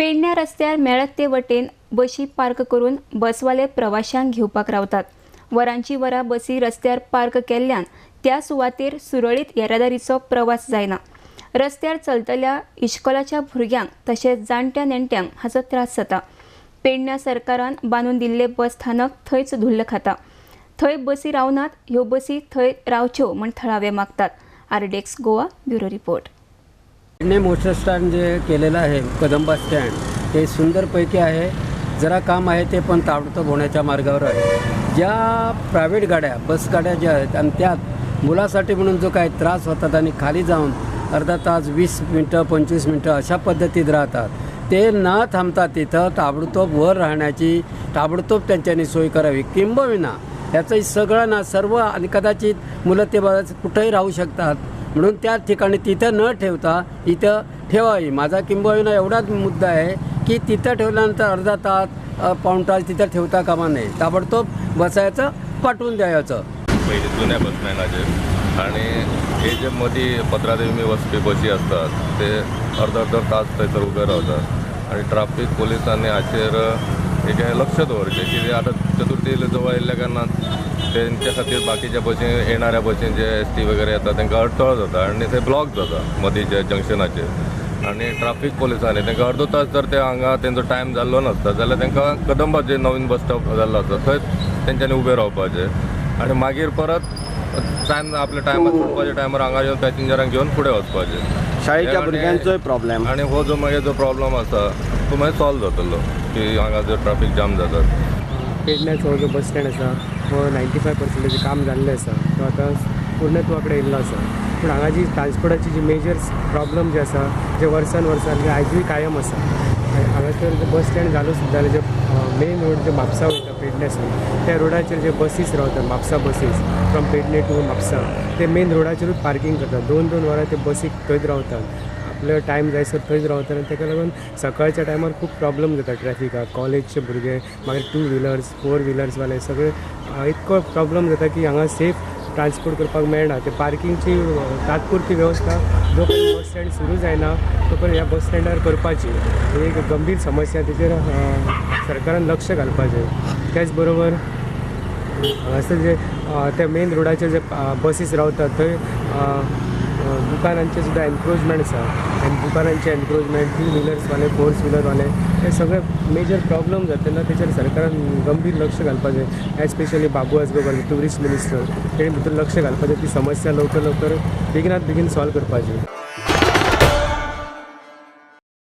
पेडण्या रस्त्यार मेळत ते वटेन बशी पार्क करून बसवाले प्रवाशांक घेवपाक रावतात. वरांची वरां बसी रस्त्यार पार्क केल्ल्यान त्या सुवातेर सुरळीत येरादारीचो प्रवास जायना. रस्त्यार चलतल्या इश्कोलाच्या भुरग्यांक तशेंच जाणट्या नेणट्यांक हाचो त्रास जाता. पेडण्या सरकारान बांदून दिल्ले बस स्थानक थंयच धुल्ल खाता. थंय बसी रावनात, ह्यो बसी थंय रावच्यो म्हण थळावे मागतात. RDX Goa bureau report. Pedne motor stand जे केलेलं आहे कदंबा स्टँड ते सुंदरपैकी आहे. जरा काम आहे ते पण ताबडतोब होण्याच्या मार्गावर आहे. ज्या प्रायव्हेट गाड्या बस गाड्या ज्या आहेत आणि त्यात मुलासाठी म्हणून जो काही त्रास होतात आणि खाली जाऊन अर्धा तास 20 मिनटं 25 मिनटं अशा पद्धतीत राहतात, ते न थांबता तिथं ताबडतोब वर राहण्याची ताबडतोब त्यांच्यानी सोय करावी. किंबहुना याचंही सगळं ना सर्व आणि कदाचित मुलं ते कुठंही राहू शकतात म्हणून त्या ठिकाणी तिथं न ठेवता इथं ठेवावी. माझा किंबहुना एवढाच मुद्दा आहे की तिथं ठेवल्यानंतर अर्धा तास पाऊण तास तिथं ठेवता कामा नये, ताबडतोब बसायचं पाठवून द्यायचं. पयलीं जुन्या बस स्टँडाचेर आनी हे जे मदीं पत्रादेवी वचपी बसी आसतात ते अर्द अर्द तास थंयसर उबे रावतात आनी ट्राफीक पुलिसांनी हाचेर एक लक्ष दवरचें की आतां चतुर्थी जवळ येयल्ल्या कारणान तेंच्या खातीर बाकीच्या बशी येणाऱ्या बशीं जे एस टी वगैरे येता तांकां अडथळो जाता आनी ते ब्लॉक जाता मदींच्या जंक्शनाचेर. आनी ट्राफीक पुलिसांनी तांकां अर्दो तास जर ते हांगा तेंचो टायम जाल्लो नासता जाल्यार तांकां कदंबा जे नवीन बस स्टॉप जाल्लो आसा थंय तेंच्यांनी उबें रावपाचें आनी मागीर परत टायम आपल्या टायमार सुटपाच्या टायमार हांगा येवन पॅसेंजरांक घेवन फुडें वचपाचें. शाळेच्या भुरग्यांचोय प्रॉब्लेम आनी हो जो मागीर जो प्रॉब्लम आसा तो मागीर सॉल्व जातलो की हांगा जो ट्राफीक जाम जाता. पेडण्याचो जो बस स्टँड आसा हो 95% काम जाल्लें आसा, तो आतां पूर्णत्वा कडेन येयल्लो आसा. पूण हांगा जी ट्रान्सपोर्टाची जी मेजर प्रॉब्लम जे आसा जे वर्सान वर्सान आयजूय कायम आसा. हांगासर जे बस स्टँड जालो सुद्दां जे मेन रोड जे म्हापसा वयता पेडण्यासून त्या रोडाचेर जे बसीस रावतात Mapusa buses from Pedne to Mapusa ते मेन रोडाचेरूच पार्कींग करतात. 2-2 वरां ते बसीक थंयच रावतात, आपलो टायम जायसर थंयच रावतात आनी ताका लागून सकाळच्या टायमार खूब प्रॉब्लम जाता ट्रॅफिकाक. कॉलेजचे भुरगे मागीर 2 व्हिलर्स 4 व्हिलर्सवाले सगळे इतको प्रॉब्लम जाता की हांगा सेफ ट्रान्सपोर्ट करपाक मेळना. ते पार्किंगची तात्पुरती वेवस्था जो पर्यंत बस स्टँड सुरू जायना तो पर्यंत ह्या बस स्टँडार करपाची ही एक गंभीर समस्या, तेचेर सरकारान लक्ष घालपाचें. त्याच बरोबर हांगासर जे त्या मेन रोडाचेर जे बसीस रावतात थंय दुकानांचे सुद्दां एनक्रोचमेंट आसा आनी दुकानांचे एनक्रोचमेंट 2 व्हिलर्सवाले 4 व्हिलरवाले हे सगळे मेजर प्रॉब्लम जाता तेन्ना तेचेर सरकारान गंभीर लक्ष घालपाचें. एस्पेशली बाबू आजगांवकर ट्युरिस्ट मिनिस्टर तेणी भितर लक्ष घालपाचें, ती समस्या लवकर लवकर बेगिनात बेगीन सॉल्व करपाची.